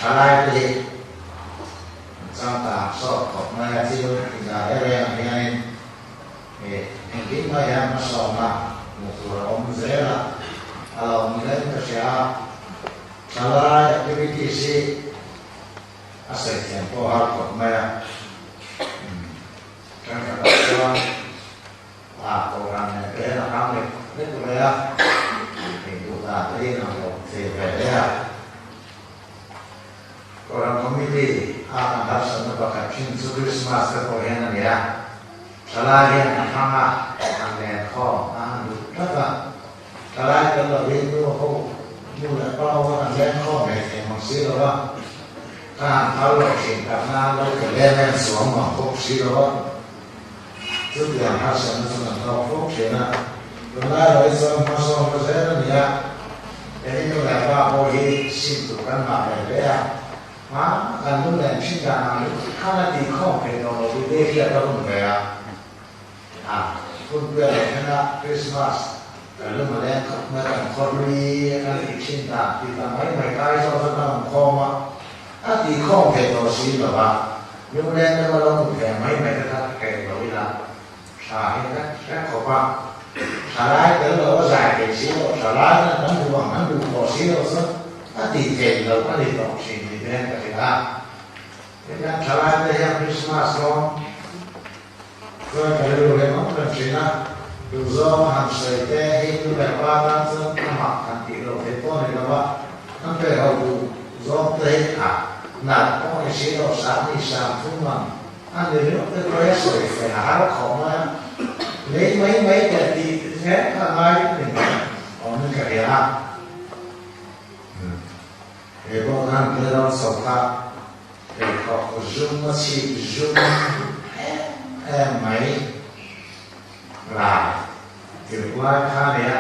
Thalaite hi an changkang sawt khawp mai a, thil inzah reng reng ah hianin engkim mai hian hmasawmna hmuh tur a awm zel a, a lo ni reng ka hria a. Thalai activities hi a sawi thiam pawh har khawp mai a, thenkhatah chuan a kohhran nen te hian a hrang lek lek mai a, engduh dan te hi an awm thei ve hle a. Kohhran Committee a kan harsatna pakhat thin chu Christmas te pawh hian a ni a, thalai hian a hrang a, an len khawm a an duh tlat a, thalai tel lovin nu ho nu leh pa ho an leng khawm ve thei mang si lo a, ka han phal lo thin tak nan lo ke lem em suam mang bawk si lo a, chutiang harsatna chu kan tawk fo thin a, tunlai lo hi chuan hmasawnna zel a ni a. Hemi nu leh pa pawh hi sim tur kan ngah ve hle a, hma kan nu nen thin dan ang hi khan a tih khawm thei tawh lo tih te hriat a hun ve a. A hun puia lo thleng a, Christmas kan lung a leng khawp mai, kan khaw hlui a kan tih thin dan tih ta mai mai kai zawk chuan kan awm khawm a, a tih khawm thei tawh si lo a, lungleng deuh a lo hmu ve mai mai te kha hreh lo ila. Tha hi ka hre khawp a, tha lai tel lo a zai thei si lo, tha lai hian kan duh ang kan duh khawh si lo chu a tih theih loh a ni tawh thin tih te hian ka hrilh a. Hetiang tha lai te hian Christmas rawng chuan ka rilru hian awm reng thin a, duhzawng a han sawi te hi nu leh pa tan chuan a mak han tih loh theih pawh a ni lo a, an pe ho duh zawng te hi a nat pawh a ni si lo, sahni sang thum ang A ni ringawt te pawh hi a sawi fel a har khawp mai a, lei mai mai teh tih zel kha a ngai ni mai awmin ka hria a. He pawh khan thil ro chho kha pheikhawk zum a chhip zum em em mai lai tirh lai kha a nia.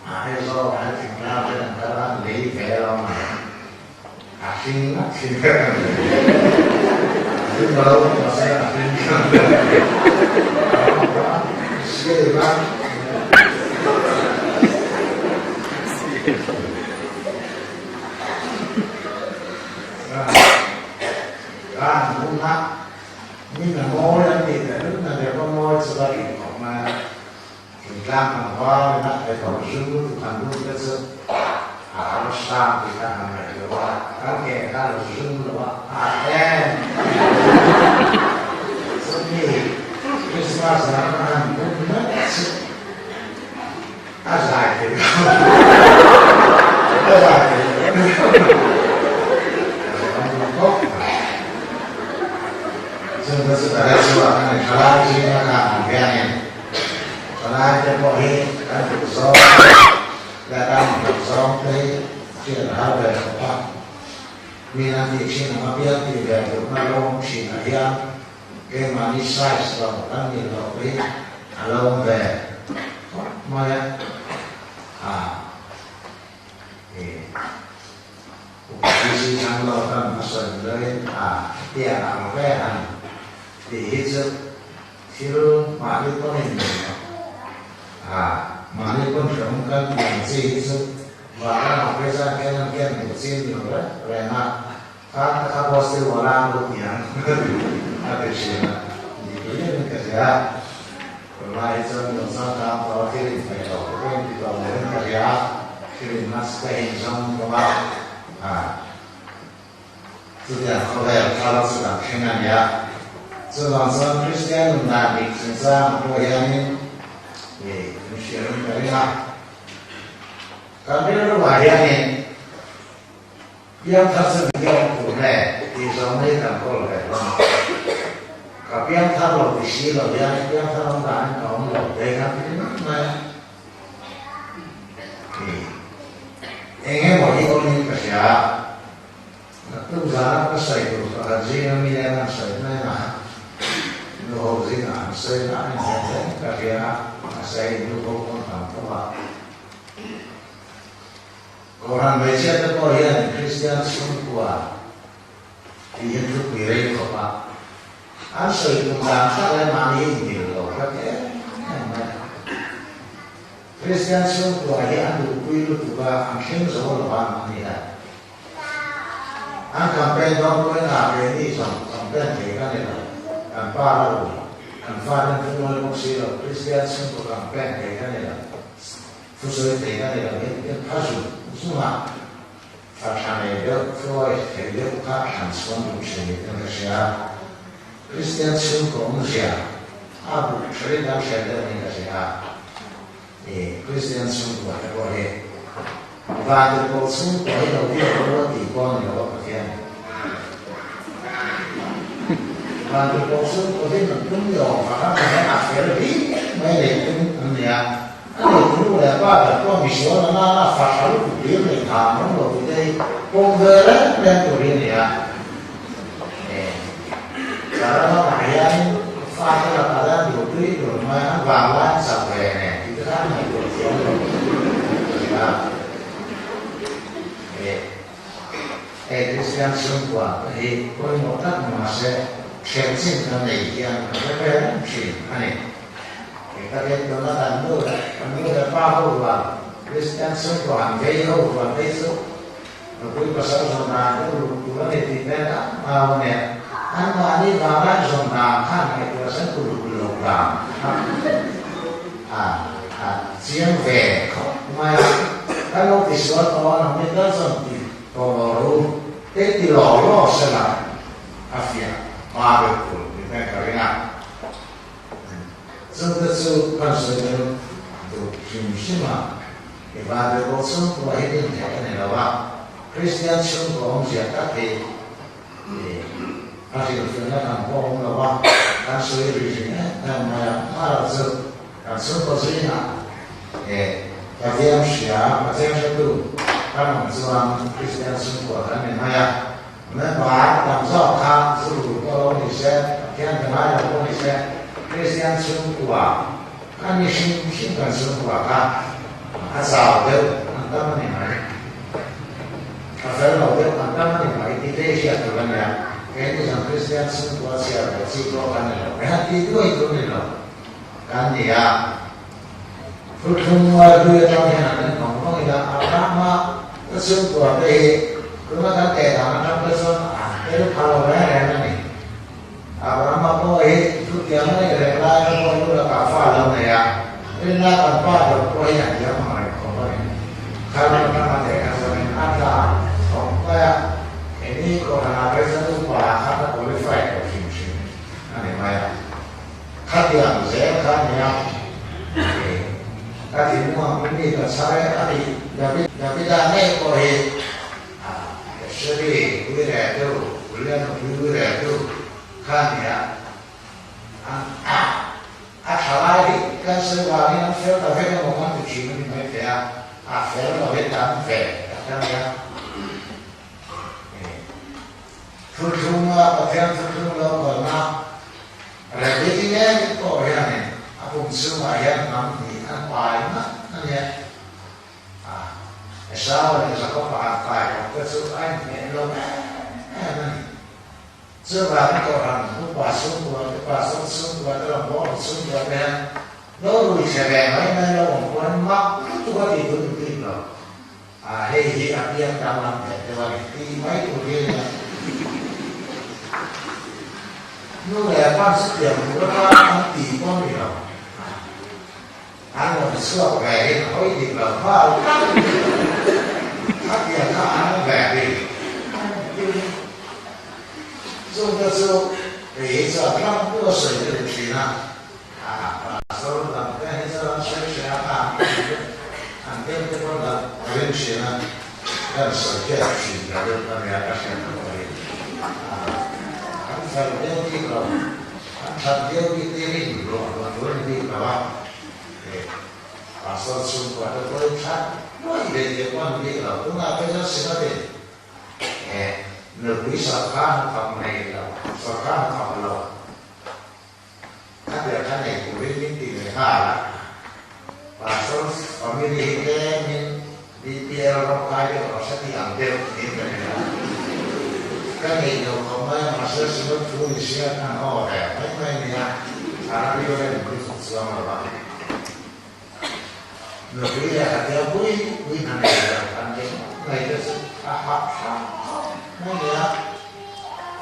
Aizawl ah hian thingtlang te an kal a, lei ve lo mai. A hring a hring vek a ni. A hring lo mahse a hring vek a ni. Siai va. Ran huna min a mawi an tih leh lut na leh va mawi chu va rin khawp mai a. Thingtlang tlangval ina pheikhawk zu lutuk han lut te chu a har sang tih kha han ngaih lo a, kan ke kha lo zum lo a, a em! Chumi Christmas zan a han bun meuh chu a zai thei lo, a zai thei lo. A zai khawp mai. Chungte chu ka hre chhuak a ni, thalai zinga khan ang hianin Thalai te pawh hi kan duh zawng leh kan inhlawh zawng te hi hriat a har ve khawp a. Min an tih thin ang apiang tih ve duhna lo awm thin ah hian keimahni size lo kan nih loh te hi a lo awm ve khawp mai a. Ah ih Upa PC Thanglo kan a sawi loin a tiang ang ve han tih hi chu Thil mahni pawn in nei lo. A, mahni pawn hrehawm kan tih ang chi hi chu vanram ah phei chuan ken an ken duh chi ni lo reng reng a, kha ta kha boss te uala an lo ti ang a ti thin a, dik lian in ka hria. Tunlai hi chuan mi awlsam tan tawh a thil in hmeh lo te pawh in ti tawh lo in ka hria a, thil in mask te in zawng bawk a, a. Chutiang khawvel thar chu kan thleng a nia. Chuvang chuan Kristian nun dan dik chungchangah pawh hianin ih kan hriat in ka ring a. Kan rilruah hianin piangthar chu engti awm tur nge tih zawhna hi kan kawl ve hlawm a. Ka piangthar lo ti si lo hian piangthar awm danin ka awm lo te kan ti ringawt mai a. Ih eng emaw hi awmin ka hria a. Naktuk zana ka sawi tur pakhat zinga mi an han sawi mai a, nu ho zingah an sawi na a inhmel hle ka hria a, mahse hei nu ho pawn tam tawh a. Kohhran hmeichhia te pawh hian Kristian chhungkua tih hi thupui rei khawp a, an sawi tum dan tak leh mahni inmil lo hrat em em mai a. Kristian chhungkua hi an duhpui lutuk a, an thleng zo lo a, mahni hian. An campaign dawn pawhin a keini zawng campaign thei ka ni lo, kan pa la rui, kan faten thu nawi bawk si lo, Kristian chhungkaw campaign thei ka ni lo, thusawi thei ka ni lo hi an pha zung zung a, fa tha nei deuh, thuawi thei deuh kha thlan chhuan duh thin niin ka hria. Kristian chhungkaw awmzia a buk tharin an hriat deuh niin ka hria. I Kristian chhungkua te pawh hi Vantirhkoh chhungkua hi lo biak rawh a tih pawh a ni lo a Pathian. Vantirhkoh chhungkua hi an tum ni awm fak a mahse a fel bik mai nei tum an ni a. A nei tunu leh pa ber pawh misual a nana fa tha lutuk hlir nei tha an awm lo tih te hi pawm ve reng reng tur hi a ni a. Sarawak ah hian fate lakah hian duhtui tur mai an vanglai an chak ve nen tih te kha an ngaihtuah thiam lo a ni. Hei Kristian chhungkua te hi pawimawh tak ni mahse thlen chin kan nei hian ka hre ve reng thin a ni. Kei takin tuna kan nu leh kan nu leh pa ho rual Kristian chhungkua han vei ho rual phei chu Nupui pasal zawn dan te uluk tur a ni tih vel tak mau a nia. Anmahni vanglai zawn dan khan ngaihtuah sen uluk lo dan kha a a chiang ve khawp mai a. Kan lo tisual tawh a, nangni tal chuan ti tawh lo ru te ti law law sela a fiah hma deuh tur tih te ka ring a. Chungte chu kan sawi tel duh hrim hrim a. I Bible chhungkua hi din theih a ni lo a, Kristian chhungkua awmzia tak hi i a hrilhfiahna kan pawh awm lo a, kan sawi ri ri em em mai a. Hmara chu kan chhungkaw zingah e Pathian hria, Pathian hretu kan awm chuan Kristian chhungkua kan ni mai a. Member tam zawk kha zu ru pawh lo ni se, Pathian be ngai lo pawh ni se, Kristian chhungkua kan ni hrim hrim kan chhungkua kha a chau deuh an tam a ni mai, a fel lo deuh an tam a ni mai tih te hi hriat tur a nia. Keini zawng Kristian chhungkua chhiar ve chi pawh kan ni lo, kan han tih duai tur ni lo kan ni a. Thuthlung hlui atang hian an en vang vang ila, a rama ka chhungkua te hi tuna kan teh dan atang te chuan an tel pha lo reng reng a ni. Abrahama pawh hi thutiang a neih reng lai kha pawh nu lakah fa a lo nei a, rinna kan pa ber pawh hi a hniam ang reng khawp a ni. Khalam atanga teh kha chuanin a tla khawp mai a, keini kohhranah phei chuan upa ah khan a qualify tawh hrim hrim a ni mai a. Khatiang zel kha a nia, ka thinlung ang mi ka chhar e a ti. David Davida ngei pawh hi a Sheri ui reh tu, Ulia nupui ui reh tu kha a nia. An a tha lai hi kan sawi vangin an fel ta vek emaw kan ti thin a ni mai thei a, a fel lo hi tam ve tak a nia. Thuthlunga Pathian thuthlung lo kalna Rebeki ngei pawh hianin a pum chhungah hian hnam hnih an pai ngat a nia. A, Esau leh Jakob-a an kai bawk te chu a inhmeh lo em em a ni. Chuvangin Kohhran upa chhungkua te, pastor chhungkua te, rawngbawltu chhungkua te hian lo rui thla ve mai mai lo awm pawhin mak lutuk a tih duh bik lo. A, hei hi a piang danglam theih deuh a ni tih mai tur hi a ni a. Nu leh pa chu tiang tur atan an ti pawh a ni lo. An rawn chhuak ve hi a hawi dik lo nghal tlat. A tiang kha an awm ve bik. Chungte chu kei hi chuan tlangpua sawi ka ni thin a. Pastor dang te hi chuan an sawi hre a, an an deuh te pawh dah ka ring thin a, kan sawi hriat thin ta deuh ka nia ka hriat pawh hi. An fel viau bik lo, an that viau bik te rin ruah ruah tur a ni bik lo a, Pastor chhungkua te pawh hi that nuai ve tih pawh a ni bik lo, tunah phei chuan Synod-in nupui sawrkar hnathawk nei lo, sawrkar hnathawk lo. A ber kha nei turin min ti leh nghal a, Pastor family hi tlemin BPL rawng kai deuh rawh se tih ang deuh niin ka hria a. Ka neih loh khawp mai a, mahse Synod thu ni sia kan haw ve mai mai nia, a radio en pui chuk chuang lo va. Nupui leh khatia pui pui hna nei lo kan nei mai te chu. a hahthlak khawp mai nia.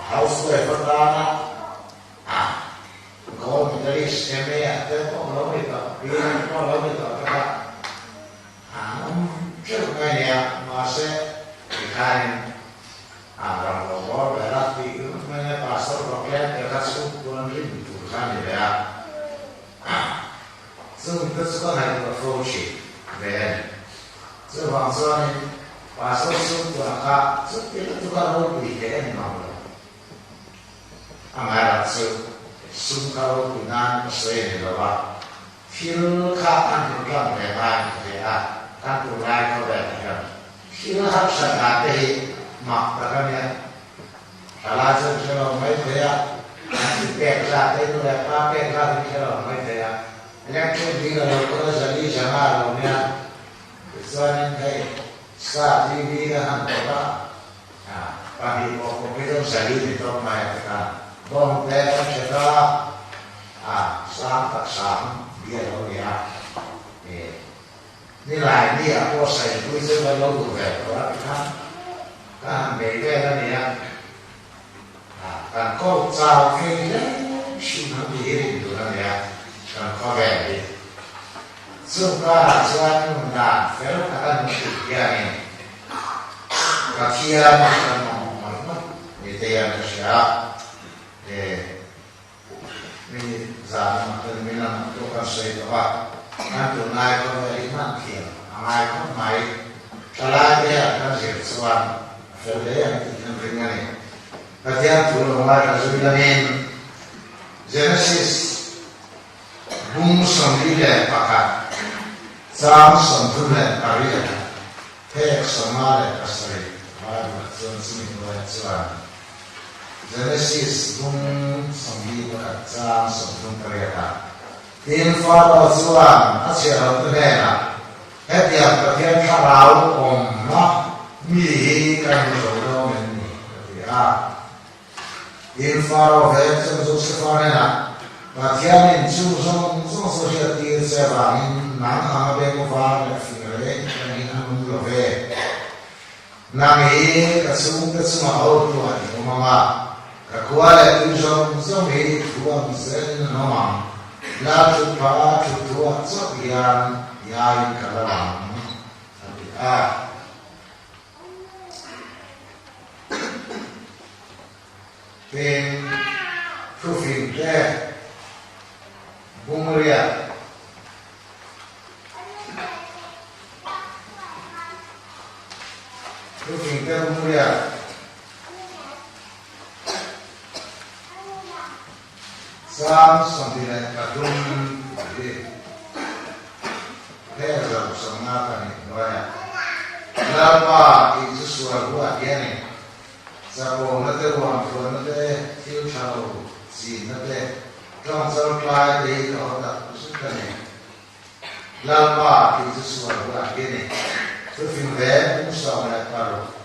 Housewife atana a gold medalist MA ah te pawh lo ni tawh, BA pawh lo ni tawh te kha an awm teuh mai nia. Mahse tikhanin a ram lo bawr ber a tih ringawt mai nia, pastor pawh tlem te kha chhungkuan rin tur kha a ni ve a. Chung te chu ka ngaihtuah fo thin ve a ni. Chuvang chuanin Pastor chhungkua kha chuti lutuk a ropui thei a ni mang lo. Amaherawh chu sum kha ropui nan ka sawi a ni lo a, thil kha an hmu tlang ve ngai ka ve a, kan tunlai khawvel hian thil harsat dan te hi mak tak a nia. Thalai chuan hre lo mai thei a, an ti pek zat te nu leh pa pek zat in hre lo mai thei a, electric bill a lo kal a zali zanga a lo nia, tichuanin hei star TV ka han kawp a, pahnih pawh kawp hi chuan zali ni tawp mai a ti khan bawng te kan hre ta a, sang tak sang bi a lo nia, Nilai ni ah pawh saipui chu kan lo duh ve tawh a ti khan ka han bei vel a nia. Kan ko chau thei hle hrim han ti hi rin dun a nia kan khawvel hi. Chung karah chuan nun dan fel tak a nun tih hianin Pathian hi kan mamawh mawlh mawlh ni te hian ka hria a. Mi zan lamah te mi lamah pawh kan sawi tawh a, kan tunlai khawvel hi hman thiam a ngai khawp mai. Thalai te hian kan zir chuan a fel hle ang tih kan ring a ni. Pathian thu lo ngaithla zui lamin Genesis bung 41 chang 38 phek 57 Bible-ah chuan chumi hnuaiah chuan Genesis bung 41 chang 38 ah, Tin, Faro chuan a chhiahlote hnenah, Hetiang Pathian thlarau awmna mi hi ka hmu zo dawn em ni? a ti a. Tin, Faro vek chuan Josefa hnenah, Pathianin chu zawng zawng chu hriattir che vangin nang anga beng var leh fing reng reng hi an awm lo ve. Nang hi ka chhungte chungah hotu a ni awm ang a, ka khua leh tui zawng zawng hi thu ang zelin an awm ang, la thut pha thut thuah chauh hian iaiin ka la lang, a ti a. Tin, thufing te bungriat. Thufing te bungriat. Chang 23 tih hi heng zo sawmna pahnih hnuaiah Lalpa tih chu sual huat hi a ni. Chakawmna te, ruamthuanna te, thil tha lo chinna te, tawngchal tlai te hi ka haw tak zut a ni. Lalpa tih chu sual huat hi a ni. Thufing reng pum 16.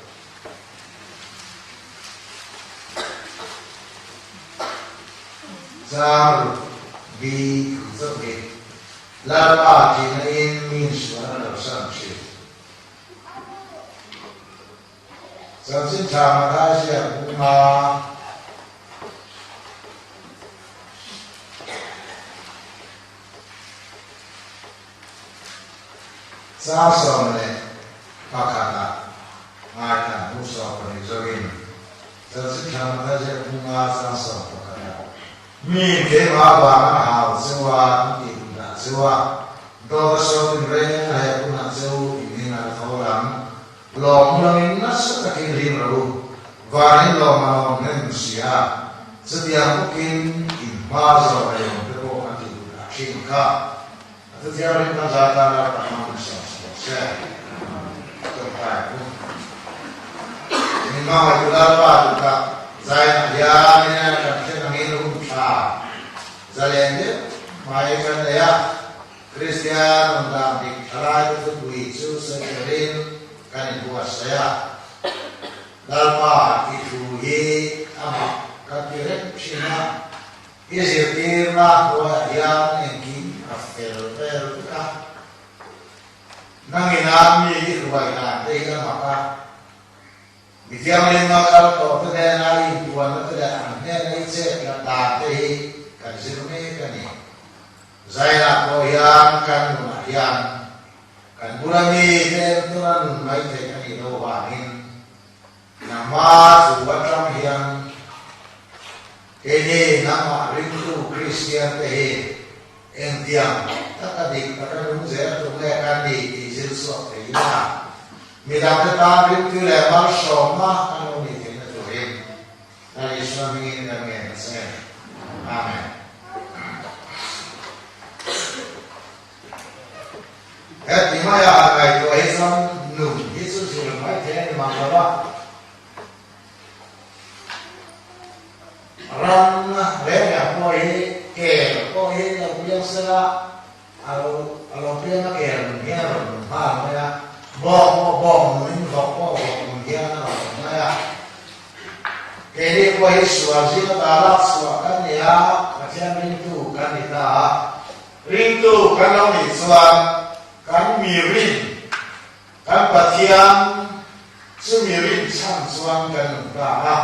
Chang ruk bi thu chauh hi Lalpa tihna in min sual a lo san thin. Chanchin tha Mathai ziak bunga Chang 11 ah ngaithla hnu 12 zoin Chanchin tha Mathai ziak bunga chang 11 ah mi keimah vang an hau cheu a an tih duh dah cheu a dawt a sawi tin reng a he hunah cheu in hming a la tho lang. Lawm langin nasa takin hlim rawh u, vanin lawm a lawm hnem si a, chutiang bawkin in hma zawh leh awm te pawh an tih duh dah thin kha. A thuthianghlim kan zai tan a kan hmang in sawm sawm se. Tawngtai ang u. Min hmangaihtu Lalpa duh tak zainah hian ina kan thlen angin hun tha zalen deuh mai kan nei a. Kristian rawn dan dik thalaite thupui chu sawi turin kan inbuatsaih a. Lalpa i thu hi amah ka ti reng thin a, i zirtirna hnuaiah hian engkim a fel vel vek a. Nangina mi i hruai dan te hi a mak a. Thianghlim a kal tawhte hnena i inpuanna te leh an hnena i chet tlat dan te hi kan zir mek a ni. Zainah pawh hian kan nunah hian kan bula mi te entawna nun mai theih a nih loh vangin Nangma thu atang hian keini nangmah ringtu Kristian te hi engtiang taka dik taka nung zel tur nge kan ni tih zir chhuak thei ila, midangte tan ringtu leh malsawmna kan lo nih theihna turin Lal Isua hmingin kan ngen a che. Amen. Heti maia han ngaihtuah hi chuan nun hi chu zir mai thei a ni mang lo a. Ram reng reng pawh hi kel pawh hi lo piang sela a lo a lo piang a kel nun hian a rawn nun nghal mai a, bawk pawh bawk nunin vawk pawh vawk nun hian a rawn nun mai a. Keini pawh hi sual zinga ta lak chhuah kan ni a, Pathian ringtu kan ni ta a. Ringtu kan lo nih chuan kan mi rin, kan Pathian chu mi rin chhan chuan kan nung ta a,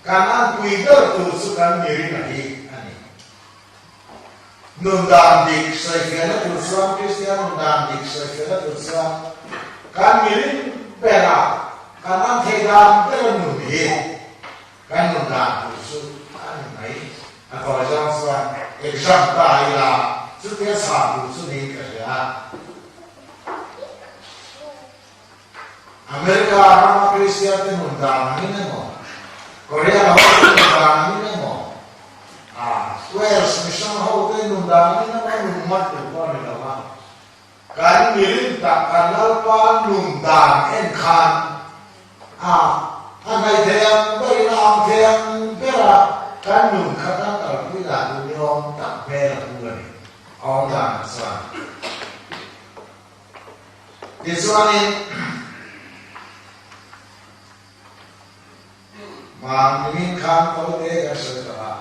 kan anpui ber tur chu kan mi rin a hi a ni. Nun dan dik sawifiahna tur chuan, Kristian nun dan dik sawifiahna tur chuan kan mi rin bera kan an theih dan bera nun hi Kan nun dan tur chu a ni mai. A tawi zawng chuan exam ta ila chutia chhan tur chu niin ka hria a. America rama Kristian te nun dan angin emaw, Korean ho te nun dan angin emaw, ah Wales mission ho te nun dan angin emaw nun ngawt tur pawh a ni lo a. Kan mirin tak kan Lalpa nun dan en khan a a hnaih thei ang berin a ang thei ang bera kan nun kha kan kalpui dan tur ni awm tak hmel a pu a ni. A awm dan ah chuan. Tichuanin Mahni khan Paute kan sawi tawh a,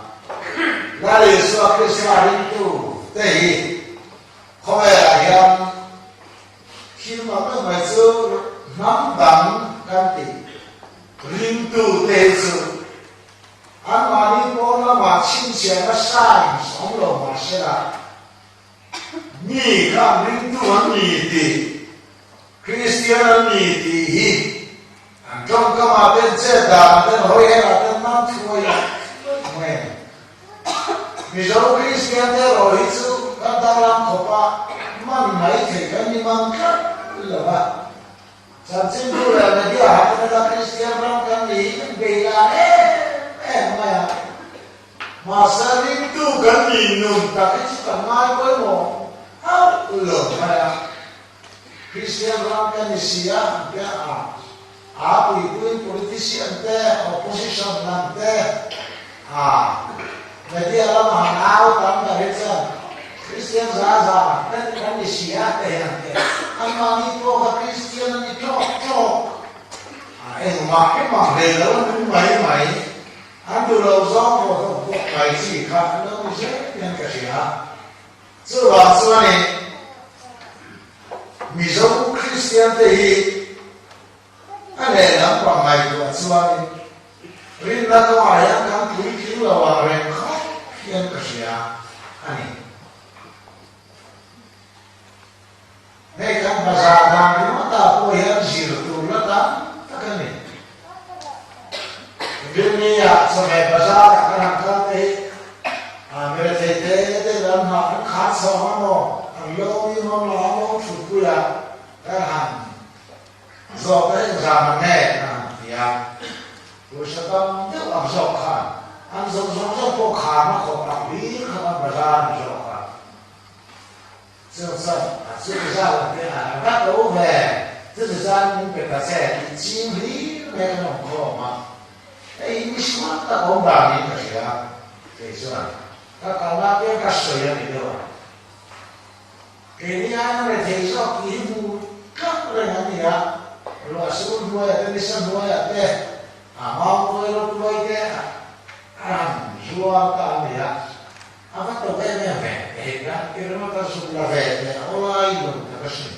Lal Isua Krista ringtu te hi khawvelah hian thil mak deuh mai chu hnam dang kan tih ringtu te hi chu anmahni pawn lamah chhinchhiahna signs awm lo mahsela mi khan ringtu an ni tih Kristian an ni tih hi An tawngkam ah ten chet dan ah ten hawi her ah ten man thuai a mai a ni. Mizo Kristian te erawh hi chu kan danglam khawp a, man mai thei kan ni mang tlat lo a. Chanchinbu leh media ah ten ela Kristian ram kan ni hi kan bei lan em em mai a. Mahse ringtu kan ni nun tak hi chu kan ngai pawimawh hauh lo mai a. Kristian ram kan ni si a, an tia a, a puipuiin politician te, opposition lam te, a media lama han au tam ber hi chuan Kristian za za te kan ni si a te hi an tia. Anmahni pawh kha Kristian an ni tawk tawk a, engmah engmah hlei lo an ni mai mai. An duh lo zawng pawh kha pawh mai chi kha an lo ni zel hian ka hria. Chuvang chuanin Mizo Kristian te hi a lehlam pang ngaihtuah chuanin rinna kawngah hian kan puitling lo ang reng khawp hian ka hria a ni. Hei kan bazar dan ringawtah pawh hian zir tur la tam tak a ni. Vilnia chawhmeh bazar ah kan han kal te hi a mirethei te te lam hnah an khan chhawng a maw, an lo mi ngawm lo a maw thutpui a kan han zawh te hi engzam an nge kan han ti a, pawisa tam deuh ang zawk khan an zawng zawng zawng pawh kharna khawp ang hlir kha kan bazar an zawk a. Chuan chuan a chu zau ang te a rat lo ve, chuti chuan min pe ta che tih ching hlir mai kan awm khawm a, hei hi mi sual tak awm dan niin ka hria, kei chuan ka kalna apiang ka sawi a ni deuh a, keini aiin a rethei zawk tih hi hmu tlak reng an ni a, ruah sur hnuaiah te nisa hnuaiah te a mau tuai rawp luai te a han zuar ta a ni a. A va to em em ve, hei kan ti ringawt a zuk la ve teh a awlai lo tak asin.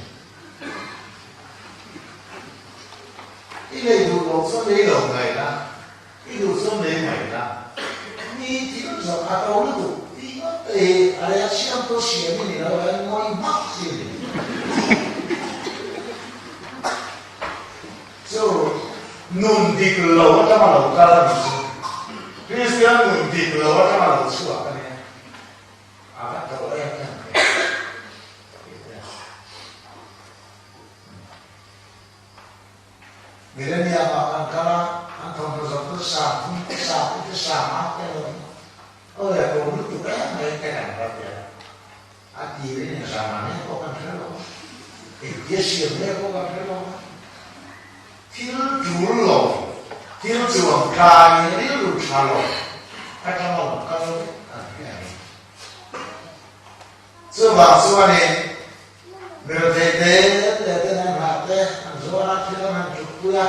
I lei duh loh chuan lei lo mai la, i duh chuan lei mai la. Mi thil zawk a to lutuk tih ngawt te hi a rel siamtu siam i ni lo a, ngawih hmak chi a ni. Chu nun dik lo atanga lo kal a nih chu. Kristian nun dik lo atanga lo chhuak a nia. A va to em em ve. Millennium ah kan kal a, an thawmhnaw zawrh chu 30 te 40 te 50 te lo ni. Aw le ko lutuk em mai te kan va ti a. A tirin engzam ah nge pawh kan hre lo a, engtia siam nge pawh kan hre lo a. Thil tul lo, thil chuang tlai rilru tha lo atanga lo kal vek kan hre a ni. Chuvang chuanin mirethei te te ten an hah te, an zuar a, thil an han tlukpui a,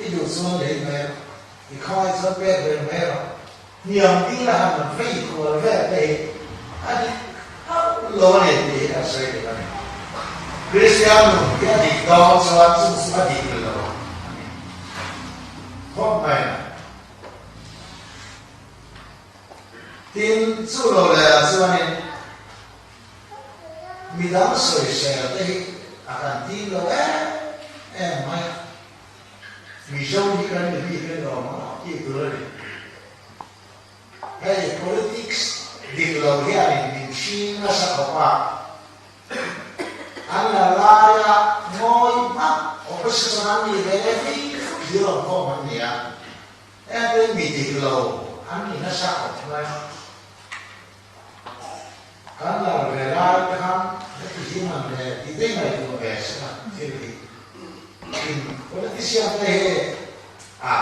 i duh chuan lei mai rawh, i khawngaih chuan pek ve mai rawh. Hniam dil a han vei kual vel te hi a dik hauh lo a ni tih hi kan sawi duh a ni. Kristian nun hi a dik dawn chuan chung chu a dik lo a ni khawp mai a. Tin, chu lo lehah chuanin midang sawisel te hi a kan tim lo em em mai a. Mizo hi kan ni bik em lo maw tih tur a ni. Hei politics dik lo hianin min hring nasa khawp a, an la laia ngawi hmak opposition an nih ve leh fei thlir awm khawm an ni a, hengte mi dik lo an ni nasa khawp mai. Kan lar ve lai te khan heti hi man le tih daih ngaihtuah ve se la thil hi in politician te hi a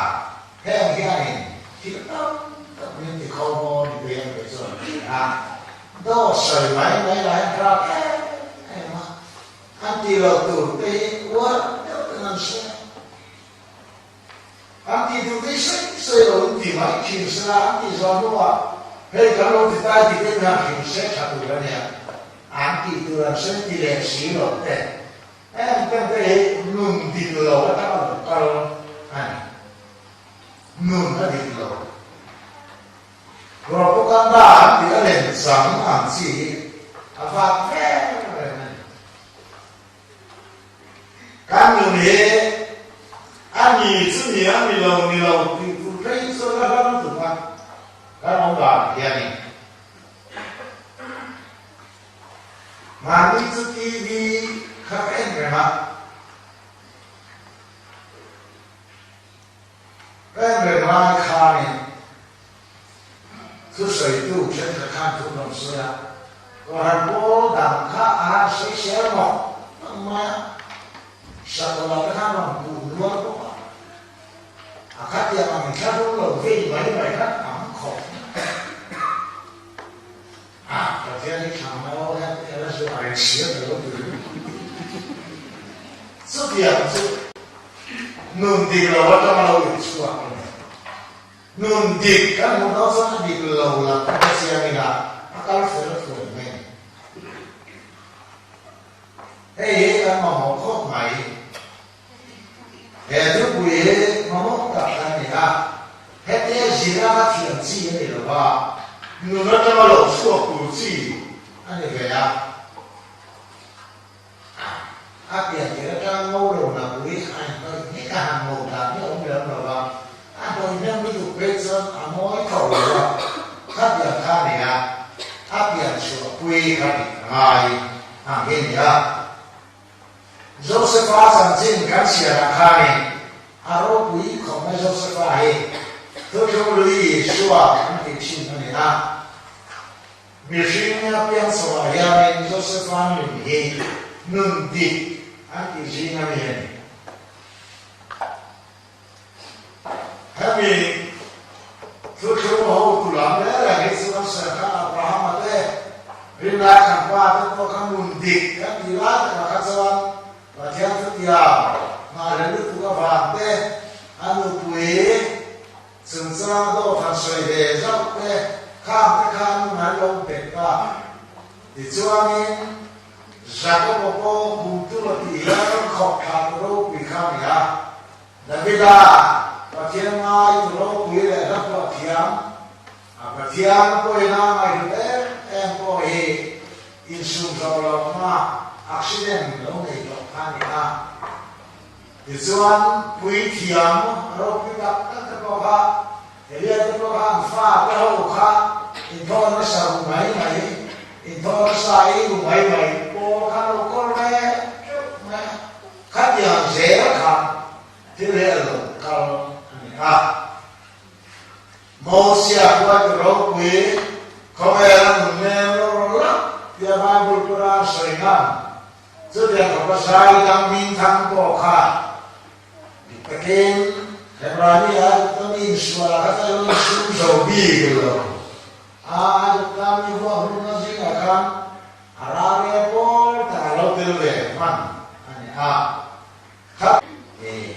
heng hianin thil tam tak min ti kho maw ni te hian kei chuan ka hria a, dawt sawi mai mai lah hian rak em em a, an tih loh tur te hi uar deuh ten an hria. An tih duh te sawi sawi lo in ti mai thin se la, an tih zawh hnuah hei kan lo ti tai ti te khan hrim se tha tur a nia, an tih tur an sawi ti leh si lo te, heng ten te hi nun dik lo atanga lo kal a ni. Nun a dik lo. Propaganda an tih a lem chang ang chi hi a vak vel reng a ni. Kan nun hi a ni chu ni a ni lo ni lo tih tur phei chu la hla lutuk a, kan awm dan hianin mahni chu TV kha ka en reng a, ka en reng lai khanin Thusawitu thenkhat khan thu rawn sawi a, Kohhran pawl dang kha a han sawi sel mawk mawk mai a, Sakawlh te khan rawn puh nual bawk a, a khatiang ang inthlahrung lo vei mai mai khan am khawp mai a, Pathian hi thlang mai aw hian ela chu a rin sia ta lo tur in chutiang chu nun dik lo atanga lo inchhuak a ni. Nun dik kan hmuh dawn chuan a dik lo lam kha ka chiang ila a kal fel thuai mai ang. Hei hi kan mamawh khawp mai. He thupui hi mamawh tak kan ni a, hetia zira ka thiam chi a ni lo va, nun atanga lo chhuak tur chi a ni ve a. A pian tir atang ngo lo na pui a inhnawih hnik a han ngo dan hi a awm lem lo va, a hnawih hnem lutuk phei chuan a mawi tho lo a, kha pian kha a ni a, a pian chhuah pui kha dik a ngai ang hi a ni a. Josepha chanchin kan chhiarah khanin a ropui khawp mai Josepha hi thuthlung lui Isua an tih thin a ni a. Mihring a piang chhoah hianin Josepha nun hi nun dik an tih zing a mi a ni. Hemi thuthlung hotu lam reng reng hi chu kan sawi kha Abrahama te, rinlai kan pa te pawh kha nun dik kan tih lai takah kha chuan Pathian thutiam nghahhlelh lutuk avang te, a nupui Chungchang dawt han sawi ve zauh te, khang te khan an lo bet a. Tichuanin, Jakob-a pawh bumtu a tih hian rawn khawp thla tu ropui kha a ni a. Davida Pathian ngai tu ropui leh hla phuah thiam, a Pathian pawina ngaihhlut em em pawh hi insum zawh lohna accident lo nei tawh kha a ni a. Tichuan puithiam ropui tak tak te pawh kha Elia te pawh kha an fa te ho kha inthawn nasa ru mai mai, inthawn nasa ei ru mai mai pawl kha lo kawl ve teuh mai a. Khatiang zel kha thil hi a lo kal a ni a. Mosia khuai ropui khawvel a nun nem lo lak tia Bible Quran sawi ngam chutiang khawpa zai dang hming thang pawh kha dik takin Hebrani a ta mi insual ah kha chuan lo insum zo bik lo a, a ta mi vuak hlumna zingah khan A ralria pawl tak a lo tel ve hman a ni a, kha ni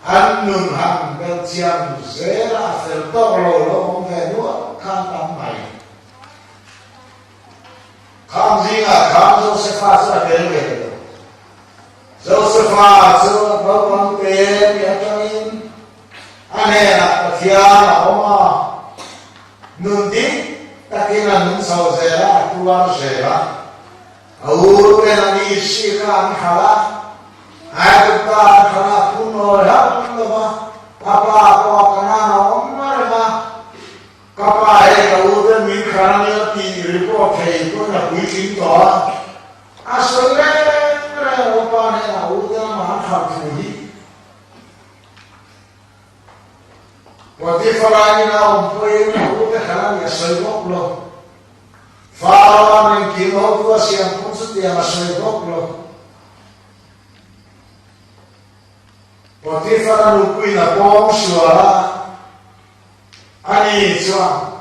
an nun han bel chiang zel a, a fel tawk lo lo awm ve nual khan tam mai. Khang zingah khan Josefa chu a tel ve lo. Josefa chu naupang te mi atangin a hnenah Pathian a awm a, Nun dik takin a nun chho zel a, a tuar zel a. A u ten a ni hri kha an hralh a, Aigupta an hralh a, phun nawi hauh lo va, a pa pawh a Kanaan a awm reng a. Ka pa hei ka u ten min hralh a nia tih report thei pawhin a puitling tawh a. A sawi reng reng a, pa hnenah a u ten amah an hralh thu hi. Potifara in a awmpuiin a ute khan a ni a sawi bawk lo. Faraoa engkim hotu a siam phung chutiang a sawi bawk lo. Potifara nupuiin a pawng sual a, ani chuan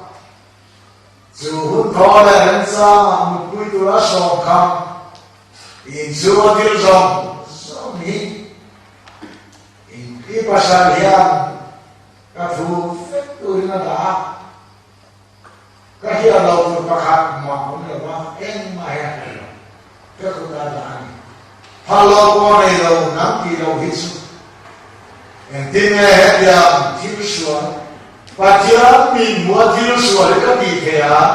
chu hun thaw leh remchangah mutpui tura sawm kham inchhung a thil zawng zawng hi I pasal hian ka thu vek turin a dah a, ka hriat loh tur pakhat mah awm lo va, engmah hi a hre lo. Ka kut a dah a ni. Phal lo pawh nei lo, nang tih loh hi chu engtin nge hetiang thil sual, Pathian min hmuha thil sual hi ka tih theih a?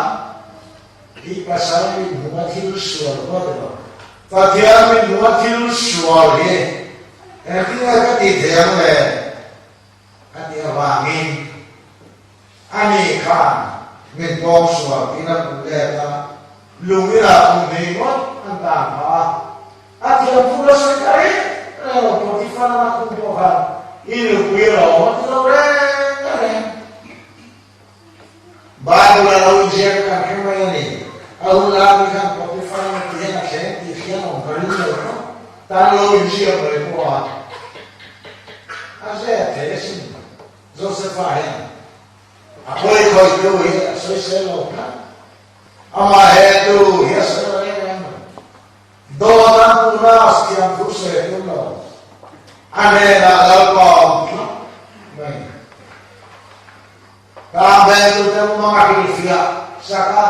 I pasal min hmuha thil sual pawh ti lo. Pathian min hmuha thil sual hi engtin nge ka tih theih ang le? A tih avangin ani khan min pawng sual tiin a hmuh let a, lung inah kum hnih ngawt an tan phah a. A thiam thu la sawi ta reng reng lo, Potiphar-a na khum pawh khan i nupui rawng a ti lo reng reng. Bible a lo inziak kan hre mai a ni. A hun lai mi khan Potiphar nge ti hian a thleng tih hriat awm ka ring lo tawp. Tan lo inziak mai pawh a a zet thei asin. Josepha hian a pawi khawihtu hi a sawisel lo tlat. Amah he tu hi a sawi lo em em lo. Dawt an puhna thiam thu sawi a tum lo. A hnenah Lalpa a awm tlat mai. Tang vengtute mumang a hrilhfiah sak a,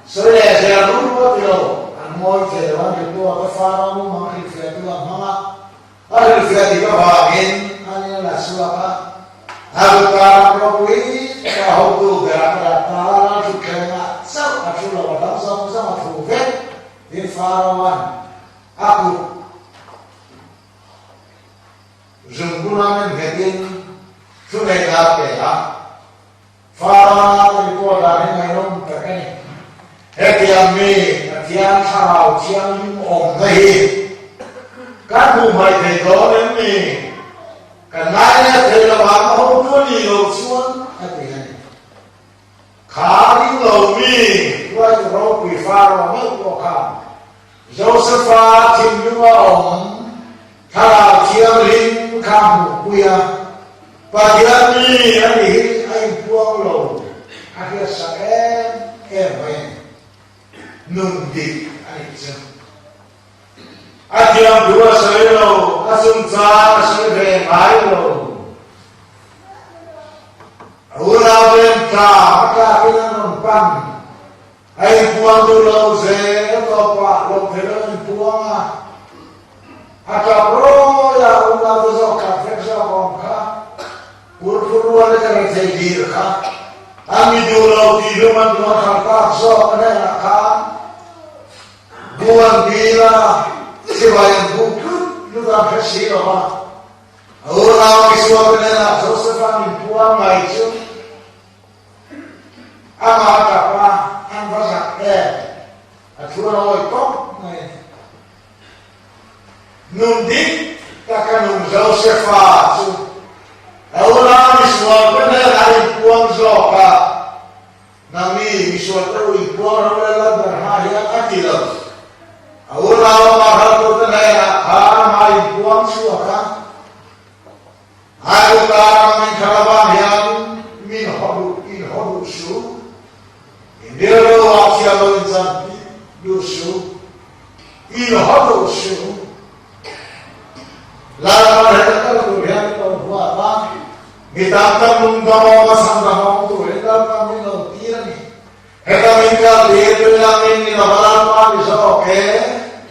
sawi leh zel rum pawh ti lo, an ngawi thei lo, an report a Faro mumang hrilhfiahtu an hmang a, a hrilhfiah dik avangin an in a la chhuak a, a kutah ram ropui taka hotu ber an dah ta a, lalthutthlengah chauh a thu lo, a dang zawng zawng a thu vek, tin Faro-a'n a kut Zungkuna min nghetin thu nei la pe a, Farana te report dan hi ngaihnawm tak a ni. Hetiang mi Pathian Thlarau Thianghlim awmna hi kan hmuh hmaih thei dawn em ni? Kan ngainep thei lo ang a hotu a nih loh chuan a ti a ni. Kha ring lo mi hruaitu ropui Faro meuh pawh khan Josefa thinlunga awm Thlarau Thianghlim kha hmuhpui a, Pathian mi a nih hi a inpuang lo, a hriatsak em em mai a ni. Nun dik a nih chu. A thiam thu a sawi lo, a chungchang a sawi ve ngai lo. A unaute'n tlang a tlakin an rawn pan. A inpuang duh lo zel tawpah lo thei lo inpuang a, a tap rawi. Khawiah unaute zawk khat vek zawk awm kha, Purpur rual leh ka rethei dir kha, an mi duh lo tih hlum an duh a khar tak zawk a hnenah khan bu an dil a, chibai an buk tlut tlut a an hre si lo va. A unau Isua te hnenah Joseph-a min puang mai chu amah tap a, an va zak em? A thu an awi tawp mai a ni. Nun dik taka nung Josefa chu a unau misual te hnenah a inpuang zawk a, Nangni misual te u inpuang ro leh lal ber hma hian a ti lo. A unau amah raltu te hnenah khan amah inpuang chhuak a, Aigupta ram min thla lovang hian min haw duh in haw duh suh, in rilru ah thiam lo in chan duh suh, in haw duh suh. Lalpa heta kal tur hian min lo huat a, mi tam tak lung damawm a chhan damawm turin Lalpa min lo tir a ni. Heta min kal tir tui lam in ni lova Lalpa ni zawk e,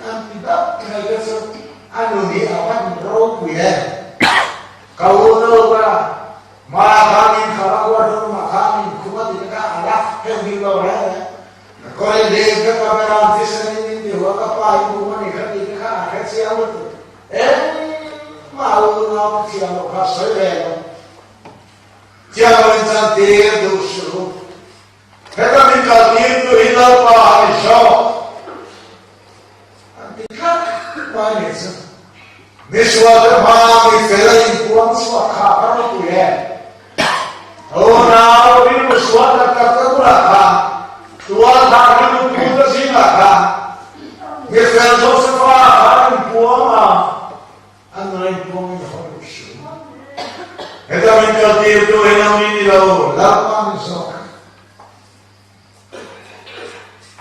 an ti dap mai te chu a nun hi a van ropui em. Ka u no ka ma khan in kha a kuar hnung mah khan in khum a ti te kha a la heuh hil lo reng reng. Ka kawrin lim ka ka beram thisen in min ti hua ka pa in bum a ni kha ti te kha a hre chiang lutuk. Engmah u nau ka thiam loh kha sawi ve lo. Thiam lo in chan tir duh suh u. Heta min kal tir tu hi Lalpa a ni zawk. An ti tlat mai ni chu. Misual te hma mi fel a inpuang chhuak kha ka ropui em? Unau rilru sual tak tak te bulah khan, tual thah rilru pu te zingah khan mi fel Josefa kha a inpuang a, a nuna inpuangin a haw duh si. Heta min kaltirtu hi nang ni ni lo, Lalpa ni zawk.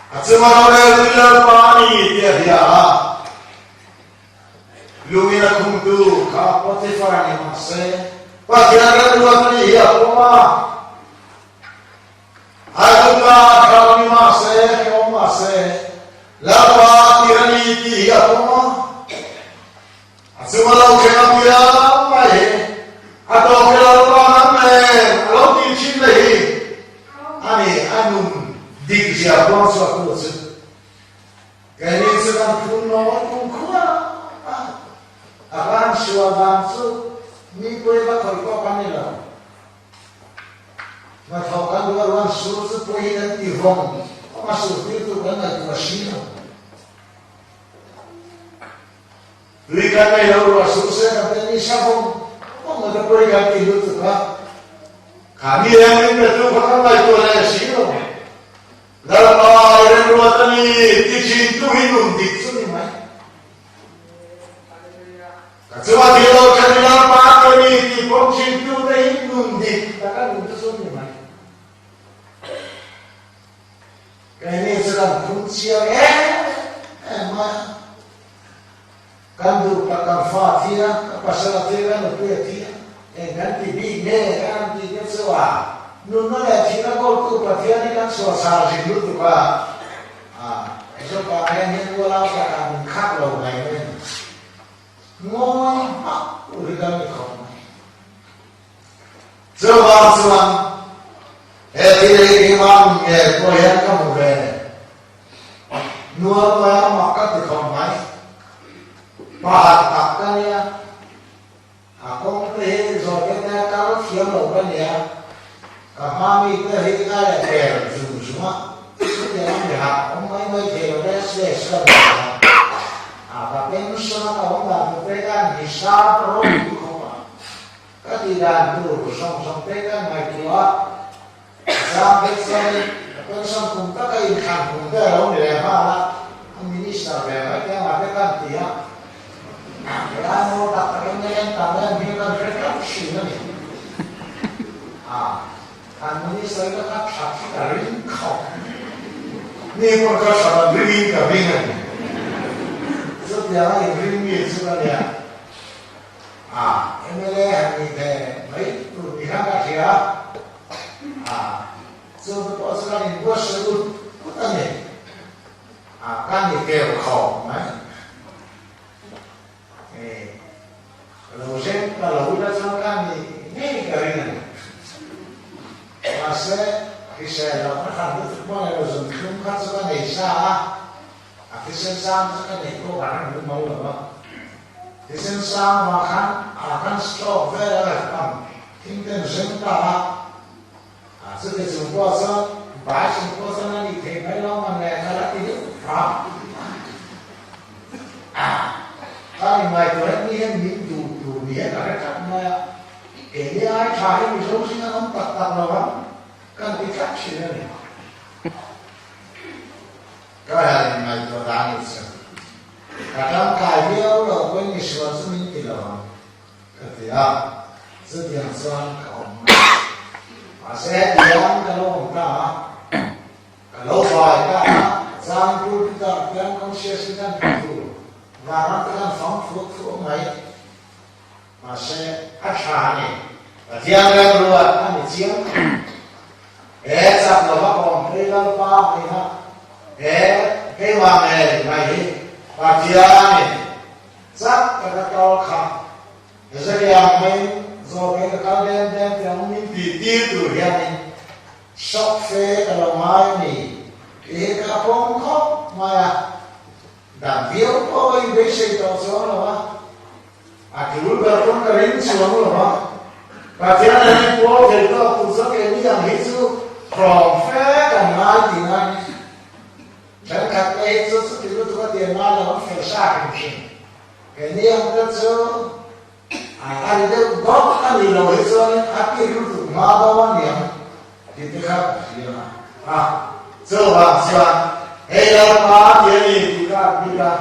A chunga roreltu Lalpa a ni tih a hria a. Lungin a khumtu kha Potifar ni mah se, Pathian remruat a nih hi a pawm a. Aigupta a thlau ni mah se, hrehawm mah se, Lalpa tir a ni tih hi a pawm a. A chunga lo thleng apiang mai hi a tawk hi Lalpa nang nen a lo tih thin le hi a ni a nun dik zia puang chhuaktu chu. Keini chu kan phun nawn kum khua a, a ran sual dan chu mi pawi va khawih pawh kan ni lo. Hnathawk kan duh a ruan sur chu pawiin an ti vawng vawng a, sur tirtu kan ngaihtuah si lo. Tui kan nei lo ruah sur se kan te ni sa vawng vawng a, ka pawi kan ti lutuk a, kha mi eng min pe tu kha kan ngaihtuah leh si lo. Lalpa i remruat a ni ti thin tu hi nun dik chu ni mai. Ka chunga thil lo then hi Lalpa ka ni ti pawm thin tu te hi nun dik taka nun chu chu ni mai. Keini chu kan phun chiang em em mai a. Kan duh tak kan fa a thi a, ka pasal a thi a, ka nupui a thi a, eng kan ti bik nge kan han tih te chu a, nunna leh thihna kawltu Pathian hi kan chhuah chhar zin lutuk a, a zawkah hian hian ualau takah min khak lo mai mai a ni. Ngawi hmak tur hi kan ni khawp mai. Chuvang chuan he thil hi keimah nun ngei pawh hian ka hmu ve. Nual mai a mak ka ti khawp mai. Pahat tak ka nia. A kawng te hi zawhte te a kal thiam lo ka nia. Ka hma mi te hi a leh per zung zung a. Chutiang a mi hak awm mai mai thei lo restless ka ni a. A ka pension a ka awm dan tur te khan hisap ropui khawp a. Ka tih dan tur zawng zawng te khan ngaihtuah a. Zam vek chuanin ka pension kum taka inthlan kum te a lo ni leh nghal a, a minister ve mai te amah te kan ti a, helai maw tak tak in en tam em hi kan hre tlat thin a ni. A, kan minister hi ka khat that hi ka ring khawp. Mi pawn ka that an ringin ka ring a ni. Chutiang a inring mi chu ka nia. A, mla han nih ve mai tur ni khan ka hria a, chu te pawh chu kan inbuatsaih ut ut a ni. A, kan ni keu khawp mai. E. Mahse, hrisel loh ka hran lutuk pawh nei lo, zunthlum kha chu ka nei sa a, a thisen sang chu ka neih pawh ka hran mumal lo a. Thisen sang vang khan ah khan stroke vel a la hman thing ten zeng ta a, ah chuti chung pawh chuan bai chung pawh chuan a nih theih mai lo man le ka la ti deuh hram. Ah, ka inngaihtuah hian mi hian min duh tur ni hian ka hre tlat mai a. Keini ai tha hi Mizo zing an awm tak tak lo a, kan ti tlat thin a ni. Ka han inngaihtuah dan ni chu ka tangkai viau lo pawhin misual chu min ti lo ang ka ti a, chutiang chuan ka awm mai. Mahse hetiang ka lo awm ta a, ka lo vai ta a, zan pulpit-ah hian conscious in kan hmu tur vanram te kan fang thuak thuak mai. Mahse, a tha a ni. Pathian remruat a ni chiang khawp. He chak lova awm phei Lalpa a ni kha. He keimah ngei mai hi Pathianin chak taka kal kha Hezekiah maiin zawlphei ka kal dem dem tih ang min tih tir tur hianin shock fe ka lo ngai a ni tih hi ka pawm khawp mai a. Dan viau pawh a inbeisei tawh chuang lo a. A tul ber pawn ka ring chuang lo a, Pathian an inpual thei tawk tur chuan keini ang hi chu hlawm fe kan ngai tih na thenkhat te hi chu chuti lutuk a tian ngai lo an fel sa hrim hrim. Keini ang te chu a ri deuh dawt a nih loh hi chuanin a tir lutuk hma dawn a niang tih te kha ka hria a. Chuvang chuan hei Lalpa ti a ni tih ka bik a,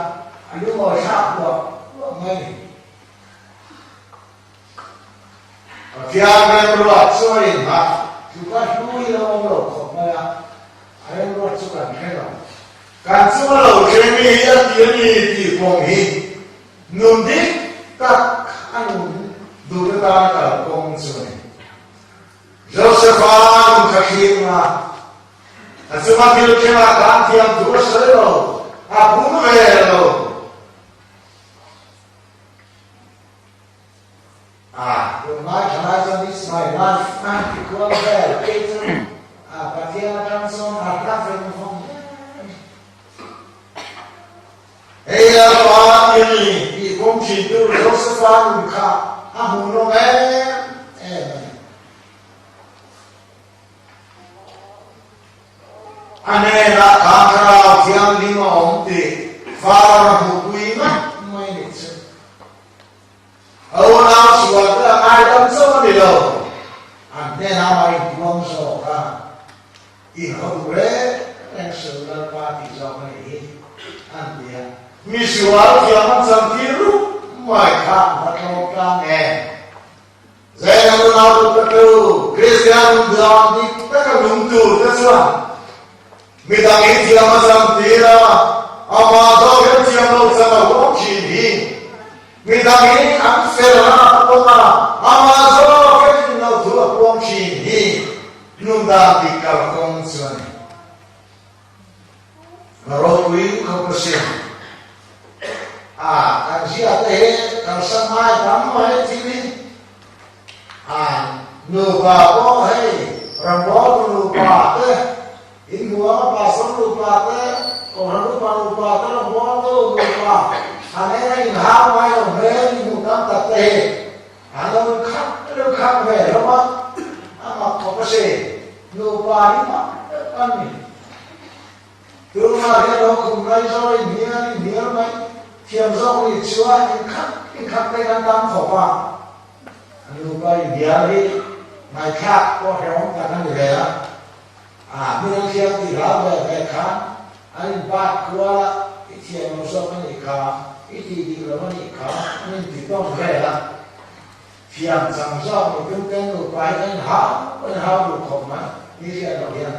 a lungawi thlak huah huah mai ni. Pathian remruat chu a innghat tluka hlui lo awm lo khawp mai a, a remruat chu kan hre lo. Kan chunga lo thleng mi hi a ti a ni tih pawng hi nun dik tak a nun duh te tana kalkawng chu a ni. Josefa nun kha thlir a, a chunga thil thlengah khan thiam thu a sawi lo, a pum ve lo. A, tunlai thalai chuan it's my life a ti kual vel, kei chu a Pathian atang chuan a hla veng vawng hle a ni. Hei Lalpa i ni tih pawm thintu Josefa nun kha a hmuhnawm em em a ni. A hnenah khan Thlarau Thianghlim a awm tih Faraoh a hmuhpui ngat mai ni chu. A unau sual te a ngaidam chauh a ni lo, an hnenah mah inpuang zawk a. In ho reng reng suh Lalpa tih zawk a nih hi an ti a. Misual thiam an cham tir rup mai kha an va tlawm tlang em? Zenga nunau tu ka tu Kristian nun dan dik taka nung tur te chuan midang hi thiam a cham tir a, amah zawk hian thiam lo cham a huam thin hi. Midang hi an fel a pawm a, amah zawk hian in lo thu a puang thin hi. Hnungdang dik kalkawng chu a ni. Ka ropui khawp a sin. A, kan zia te hi kalsan ngai tam mai thil hi. A, nupa pawh hei rambawl tu nupa te, inhnuanga pastor nupa te, kohhran upa nupa te, rambawl tu nupa, an en a inhau ngai lo hmel inhmuh tam tak te hi. A lo khat reuh khat ve hlawm a, a mak khawp a si. Nupa hi mak deuh an ni. Tunah hian lo khum lai zawr inhnial inhnial mai thiam zawk nih chuan inkhat inkhat te kan tam khawp a. Nupa inhnial hi ngaihthlak pawh hrehawm tak a ni ve a. A hmun an thiam tih hlau ve ve khan an inbat kual a, i thiam lo zawk a nih kha, i tih dik lo a nih kha an inti tawn vel a. Thiam chang zawk ni tum ten nupa hi kan inhau kan inhau duh khawp mai ni hriat loh hian.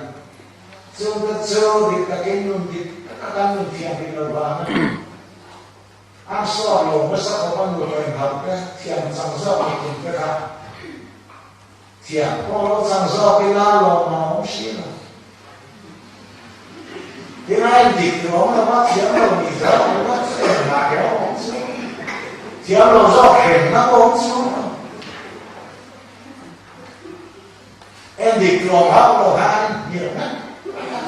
Chungte chu dik takin nun dik taka kan nun thiam rih lo vang a ni. An sawt lo hmasa khawp a nupa inhauh te thiam chang zawk ni tum te kha. Thiam pawh lo chang zawk ila lawm a awm si lo. Tingai dik lo awm lova thiam lo nih zawk ringawt chu engmah kher a awm chu. Thiam lo zawk hremna pawh awm chu. En dik tlawm hauh lo kha an inhnial ngat ngat a.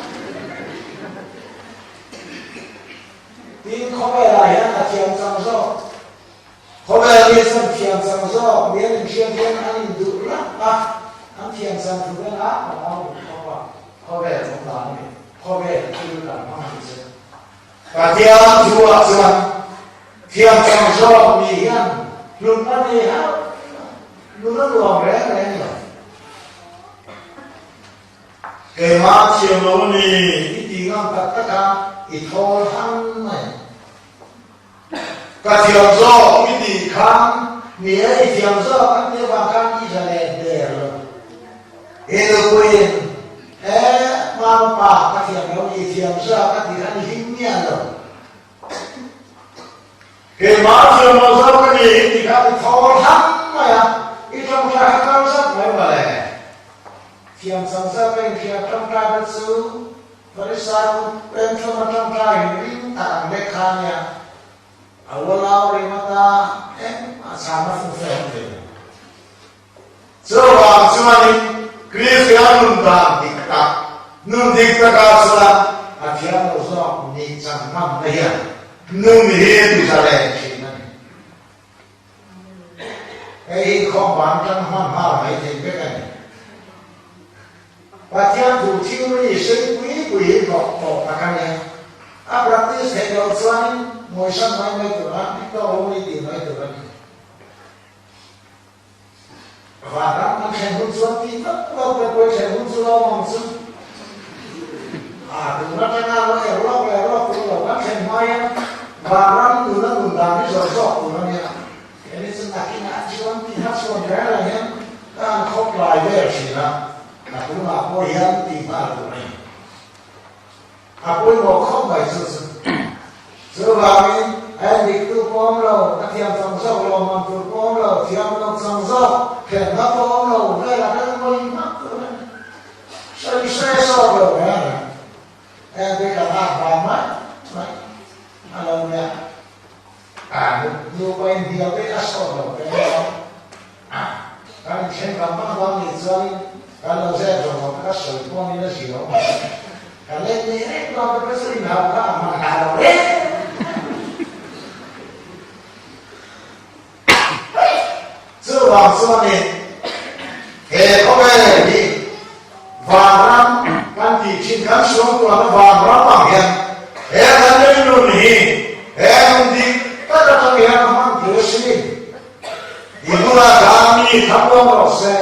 Tin, khawvelah hian a thiam chang zawk, khawvel hi chuan thiam chang zawk ni an inhriat hian an induh rap a, an thiam chang thu hian a a au duh khawp a, khawvel awm dan a ni, khawvel thil kan hmang hi chu. Pathian thuah chuan thiam chang zawk ni hian hlutna nei hauh lo, nun a nuam reng reng lo. Keimah thiam lo a ni i ti ngam tak tak a, i thawl hang mai. Ka thiam zawk i tih khan ni e, i thiam zawk an tih avang khan i zalen der lo. I nupuiin e mama pa ka thiam lo i thiam zawk a tih khan i him miah lo. Keimah thiam lo zawk a ni i tih khan i thawl hang mai a, i tawngtai kha kal zat mai mawle. Thiam chang zat a inhriat tawngtai te chu Farisai kut pemthlawm atang tlaiin ring tak ang lek kha a nia. A ualau ringawt a, engmah chhana fung fe an nei lo. Chuvang chuanin Kristian nun dan dik tak, nun dik takah chuan a thiam lo zawk nih chang ngamna hian nun hi ti za leh thin a ni. Hei hi khawmban tang hman nghal mai thei vek a ni. Pathian thu theory sei pui pui hi hlawh tawh tak a nia. A practice theih loh chuanin ngawisan mai mai tur a, ni tawk lo ni tih mai tur a ni. Vanram kan thlen hun chuan tih vak vak ve pawh i thlen hun chu lawm ang chu. A tun atanga lo er lawk leh lawk tur lo kan thlen hma hian vanram nuna nun dan hi zawh zawk tur a nia. Hemi chu nakinah chuan tih hmachhuan reng reng hian ka han khawp lai vel thin a, a tunah pawh hian tih nghal tur a ni. A pawimawh khawp mai chu chu. Chuvangin, a endiktu pawh awm lo, a thiam chang zawk lo, man tur pawh awm lo, thiam lo chang zawk, hremna pawh awm lo, velah khan vawi hmak tur a ni. Sawi hre sawk lo reng reng. Hengte ka nghak vang mai mai a lo nia. A nupa inhnial te a sawt lo reng reng a. Kan inthen vang vang vang nih chuanin kan lo zep zawng zawng te ka sawi pawhin a zir awm ang. Ka let leh reng dawn te chu inhau kha a hman hna lo reng Chuvang chuanin he khawvel hi vanram kan tih thin kan suangtuahna vanram ang hian he kan ringnun hi he nun dik tak atang hian a hman thei a si. I bulah khan mi thamlawm rawh se,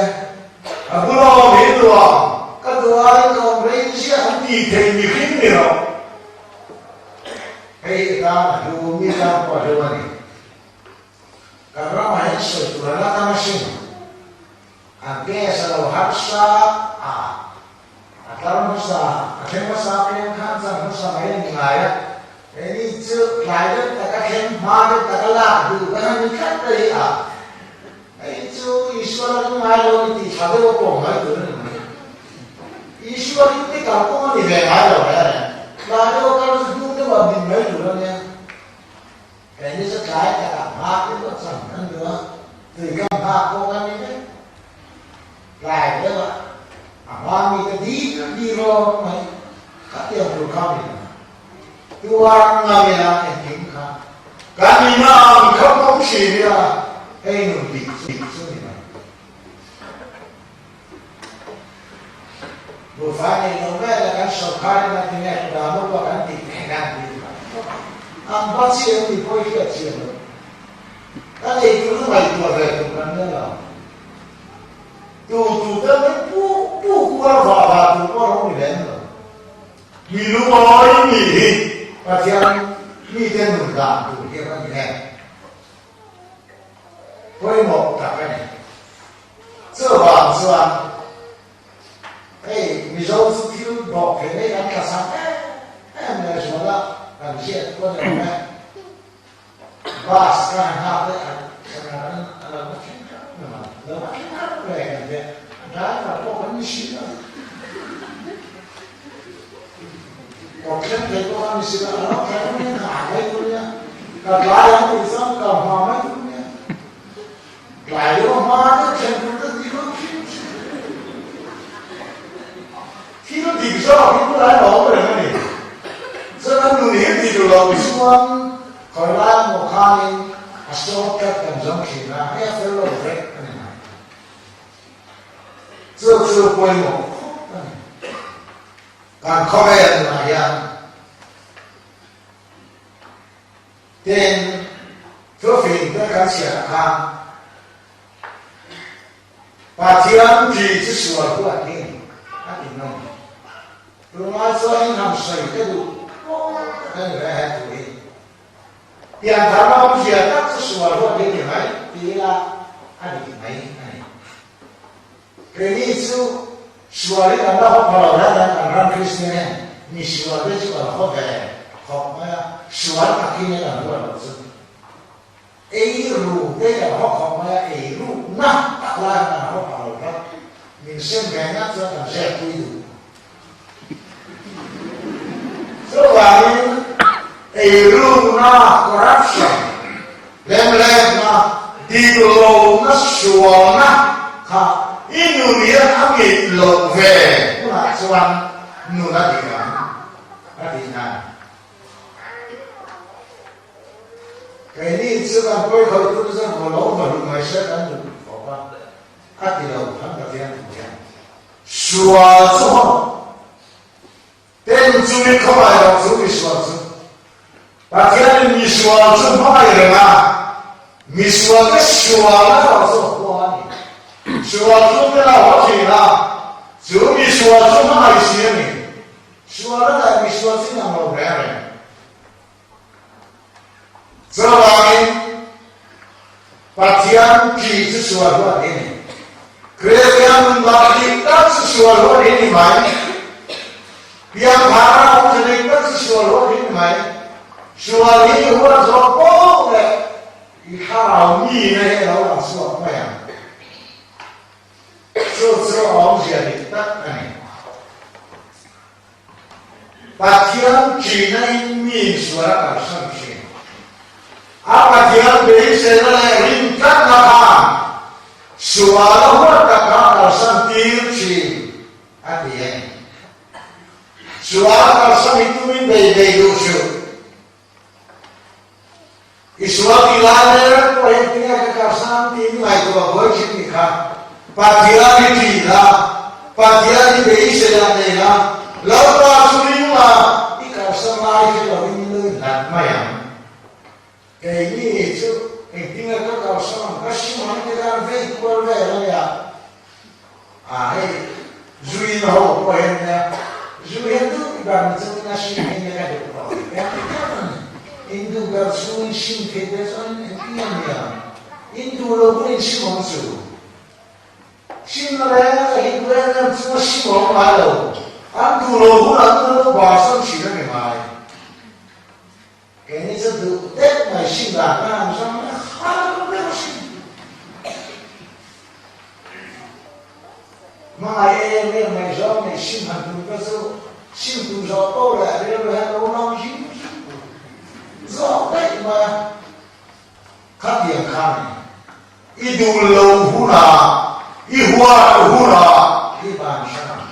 a bula awm hi nuam ka duh aiin ka awm rei chiah an tih theih mihring ni lo. Hei hi tan a hlu, mi tan pawh a hlu a ni. Kan ramah hian sawi tur a la tam asin. A gas a lo harsa a, a tlar hmasa, a thleng hmasa apiang khan chan hmasa mai a ni ngai a. Keini chu tlai deuh taka thleng hma deuh taka lak duh kan han ni tlat mai a. Hei chu Isua la ring ngai lo a ni tih tha deuh a pawm mai tur a ni mai. Isua ring te kalkawng a ni ve ngai lo reng reng. Tlai deuh a kal chu hnung deuh ah din mai tur a nia. Keini chu tlai takah nghak deuh a chang kan duh a, tui kam nghak pawh kan ni vek. Tlai deuh ah a hma mi te dil dil rawng mai khatiang tur kha a ni lo. Tuar ngam ila engkim kha kan ina ang kha pawm thin ila hei nun dik dik chu ni mai. Buhfai nei lo vel a kan sawrkar in a ti nge dan upa kan tih te hian an ti mai. Ang ba chi an ti pawh i hriat chian lo. Kan ei tur chu ngaihtuah ve tur kan nia lo. Tu tu te min pu pu kual vah vah tur pawh a lo ni lem lo. Mi lungawi nih hi Pathian mite nun dan tur hi a va ni em? Pawimawh tak a ni. Chuvang chuan hei Mizo chu thil bawk thei mai kan tla chak em em leh zual a, kan hriat pawh a ni awm e. Bus ka han nghak leh a, sanah a lo va thleng khat mai a, lo va thleng khat mai kan tia, a driver pawh kan ni si lo. Kawt thleng thei pawh kan ni si lo, a lo thleng mai a, nghah mai tur nia, ka tlai ang tih chuan ka hma mai tur nia, tlai deuh a hma deuh thleng tur ka ti lo hrim hrim. dik zawk hi tunah hian a awm reng a ni. Chuan an nun hi dik loh chuan khawi lai emaw khanin a short cut kan zawng thin a, hei a fel lo vek a ni mai. Chu chu pawimawh khawp a ni. Kan khawvel nunah hian Tin, thufing te kan chhiat khan Pathian ṭi chu sual huat hi a ti mai. Tunlai chuan in han sawi te duh pawh tak a ni ve he thu hi. Pianthar awmzia tak chu sual huat hi ti mai ti ila a dik mai a ni. Keini chu sual hi kan la haw pha lo hian kan ram Kristian hian mi sual te chu kan haw ve khawp mai a, sual takin e kan huat loh chu. Ei ru te kan haw khawp mai a, ei rukna tak lai kan haw pha lo tlat. Min sem ve ngat chuan kan zep pui duh. Chuvangin ei rukna, corruption, lemletna, dik lohna, sualna kha i nun hian a ngei loh ve hunah chuan nun a dik ang a tih nan. Keini chu kan pawi khawih tur chu vaw lo vaw hlut mai se kan duh khawp a, a ti lo kan Pathian thu hian. Sual chu haw ten chungin khawmai lo chu misual chu Pathianin misual chu hmangaih reng a, misual te sual a lo chu hua a ni. Sual chu te lo haw thin a, chu misual chu hmangaih si a ni. Sual a leh misual chu inang lo reng reng. Chuvangin, Pathian ṭih chu sual huat hi a ni. Kristian nundan dik tak chu sual huat hi a ni mai. Piangthara awmze dik tak chu sual huat hi a ni mai. Sual hi i huat zawh poh leh i thlarau mine hi a lo lang chhuak mai ang. Chu chu a awmzia dik tak a ni. Pathian ṭihna in mi sual a kalsan ṭhin. A Pathian beiseina leh rinṭatna khan sual a huat tak kha a kalsan tir ṭhin a ti a ni. Sual kalsan hi tumin bei bei duh suh. I sual tih lai mek pawh hian tinge ka kalsan tiin ngaihtuah buai ṭhin ni kha. Pathian i ṭih la, Pathian i beisei a nei la, Lalpa chu ring la, i kalsan lai hre lovin nui hlat mai ang. Keini chu engtinge ka kalsan ang, ka sim ang ti khan vei kual vel a nia. A hei zuin ho pawh hian nia zu hian duh ber ni chungin a sim hi nia ka duh tawh eng eng a ni. In duh ber chhungin sim theih te chuan engtin a nia in duh lo pawh in sim awm chu. Sim na reng a hi duh em em chunga sim a awm ngai lo. An duh lo hunah chuan an lo barsan thin a ni ngai. Keini chu duh deuh mai sim dan kan han zawng a, har deuh a sim. Hmangaih em em mai zawng nei sim han tum te chu sim tum zawh poh leh rilru hian lo lang him zawk daih mai a, khatiang kha a ni. I duh lo hunah, i huat hunah i ban hran ang.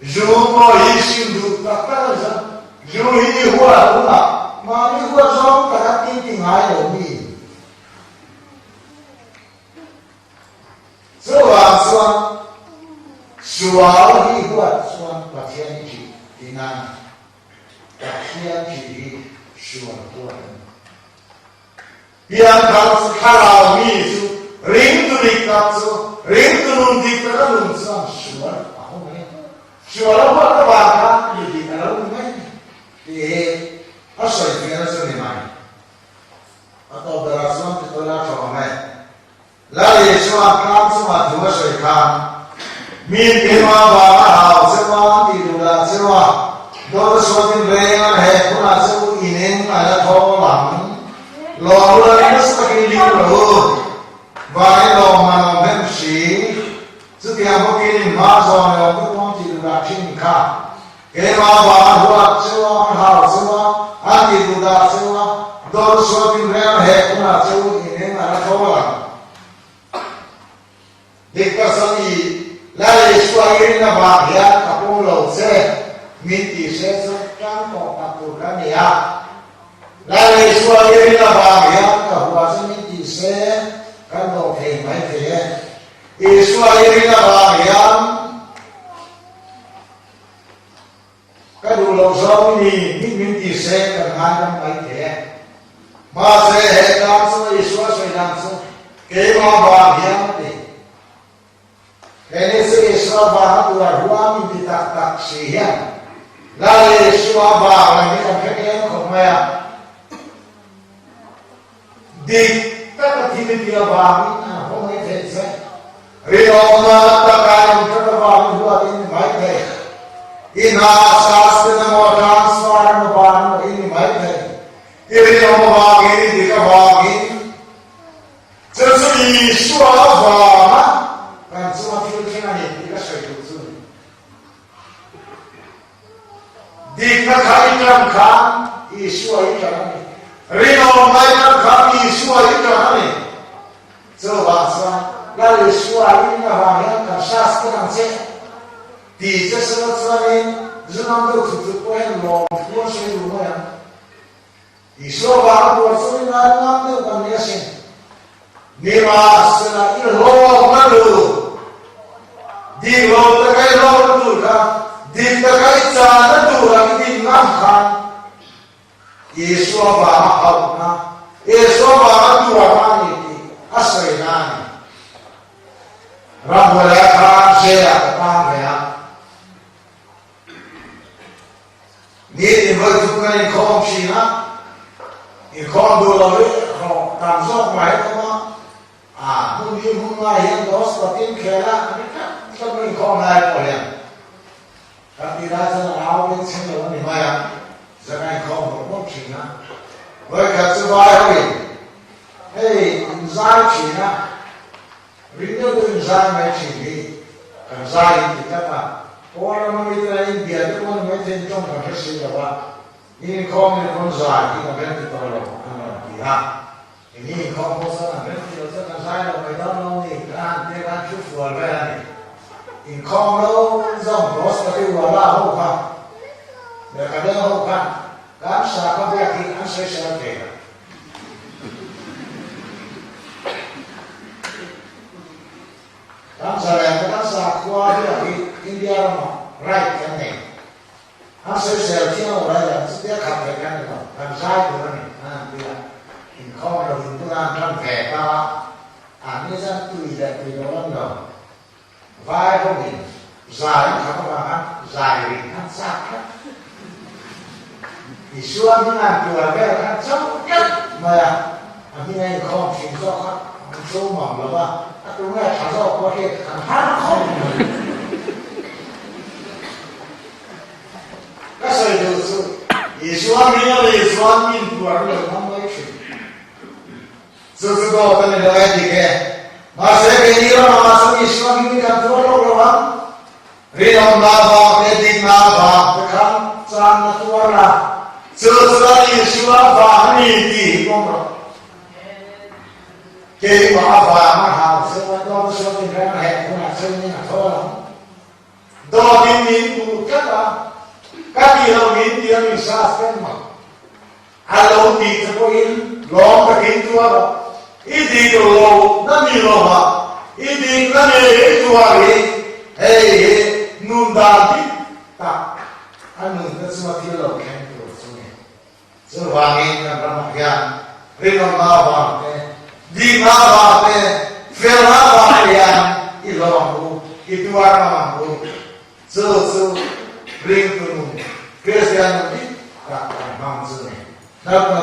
Zu pawh hi sim duh tak tak a ni chuan zu hi i huat hunah mahni huat zawng tak a ti ti ngai lo mi. Chuvang chuan sual hi huat chuan Pathian hi ṭih tihna a ni. Pathian ṭih hi sual huat a ni. Pianthar chu thlarau mi chu ringtu dik tak chu ringtu nun dik tak a nun chuan sual a haw mai a, sual a huat avang khan mi dik a lo ni mai a ni tih hi a sawi fiahna chu ni mai. A tawp berah chuan ti tawi la tha awm e. Lal Isua tlang chungah thu a sawi khan, Min keimah vang a hau cheu a, an tih duh lah cheu a, dawt a suatin reng an hek hunah che u ineng a la thaw lang. Lawm ula ni nasa takin lim rawh u. Vanin lawm man awm hem hri. Chutiang bawkin in hma zawn leh awm te pawh an tih duh dah thin kha. Keimah vang a huat cheu a, an hau cheu a, an tih duh dah cheu a, dawt a suatin reng an hek hunah che u ineng a la tho lang. Dik pasal i Lal Isua i rin avang hian ka pawm. Min ti se chu tang tawh tak tur ka ni a. Lal Isua i rin avang hian ka hua chu min ti se kan dawh thei mai thei e. Isua i rin avang hian ka duh loh zawng i ni min min ti se kan ngaidam mai thei e. Mahse he tlang chu Isua sawi dan chu keimah vang hian a ti. He ni chu Isua vanga tuar huam in ti tak tak si hian Lal Isua vang lam hi kan hre tlem khawp mai a. Dik taka thil i tih avangin an haw mai theih che. Rinawmna taka in hret avangin huat in ni mai thei. I hna suspend emaw transfer emaw ban emaw in ni mai thei. I rinawm avangin i dik avangin Chu chu Isua avanga kan chunga thil thleng a ni tih ka sawi duh chu ni. Dikna kha i tan khan Isua i tan a ni. Rinawm lai tan khan Isua i tan a ni. Chuvang chuan Lal Isua i rin avang hian kan hras ken ang che. Ti che sela chuanin Zunam deuh thut thut pawh hian lawmthu a sawi duh mai ang. Isua vanga buar chu i ngai ngam deuh kan ni asin. Nimahsela i hlawkna tur, dik lo taka i hlawkna tur kha, dik taka i chahna tura i din ngam khan Isua vanga hauhna, Isua vanga tuarna a ni tih a sawina a ni. Ramhuaia khan jail-ah ka tang ve a. Nitin vawi thum kan inkhawm thin a, inkhawm duh lo hi hlawh tam zawk mai awm a, a hmun hi hmun ngai hian dos takin khel a, ni tlat tlat mai inkhawm lai pawh hian kan tih lai chuan a au beng chheng lo a ni mai a, zan a inkhawm mawlh mawlh thin a, vawi khat chu vai hoin hei inzai thin a, Ring deuh deuh in zai mai thin hi kan zai in ti tlat a, pawn rama mi te in bia te pawh ni mai thei in tawng kan hre si lo a, in inkhawm in pawn zai hi kan rem ti tawh lo an rawn ti a, eng hi inkhawm pawh chuan an rem ti lo chuan kan zai lo mai dawn lo ni kan han tia khan thu fual vel a ni. Inkhawm lo zawng Rosary Wala ho kha lehkha deuh ho khan kan sakhaw biak hi an sawisel thei lo. Kan zalen te kan sakhua biak hi India ramah right kan nei. An sawisel thiang lo lai lah chutia khat ve kan ni lo, kan zai tur a ni an han ti a. Inkhawm lo in bulah an tan ve ta a, an ni chuan tui leh tui lo an lo. Vai ho in zai an khat avanga zai ring khan chak tlat. Isua hming an tuar vel khan chauh tlat mai a, a hming a inkhawm thin zawk kha an thu mang lo va, a tu nge tha zawk pawh hriat kan har khawp mai. Ka sawi duh chu Isua hming a ri chuan min tuar lo ngam mai thin. Chu chu dawt a ni lo e dik e. Mahse keini ramah chuan Isua hmingin kan tuar lawk lo ang. Rinawmna vang te dikna vang te khan chan na tuar la. Chu chuan Isua vang a ni tih hi pawm rawh. Keimah avang a hau che a, dawt a sawi tinreng a heh hunah chuan in a thawl ang. Dawtin min puh tlat a, ka tih loh min ti a min suspend mai. A lo tih che pawhin lawm takin tuar rawh. I dik lo na ni lo va, i dik na ngei i tuar hi hei hi nun dan dik tak a nun te chunga thil lo thleng tur chu ni. Chuvangin kan ramah hian rinawmna vang te, dikna vang te, felna vang te hian i hlawh ang u, i tuar ngam ang u. Chu chu ringtu nun, Kristian nun dik tak kan hmang chu ni. Natna.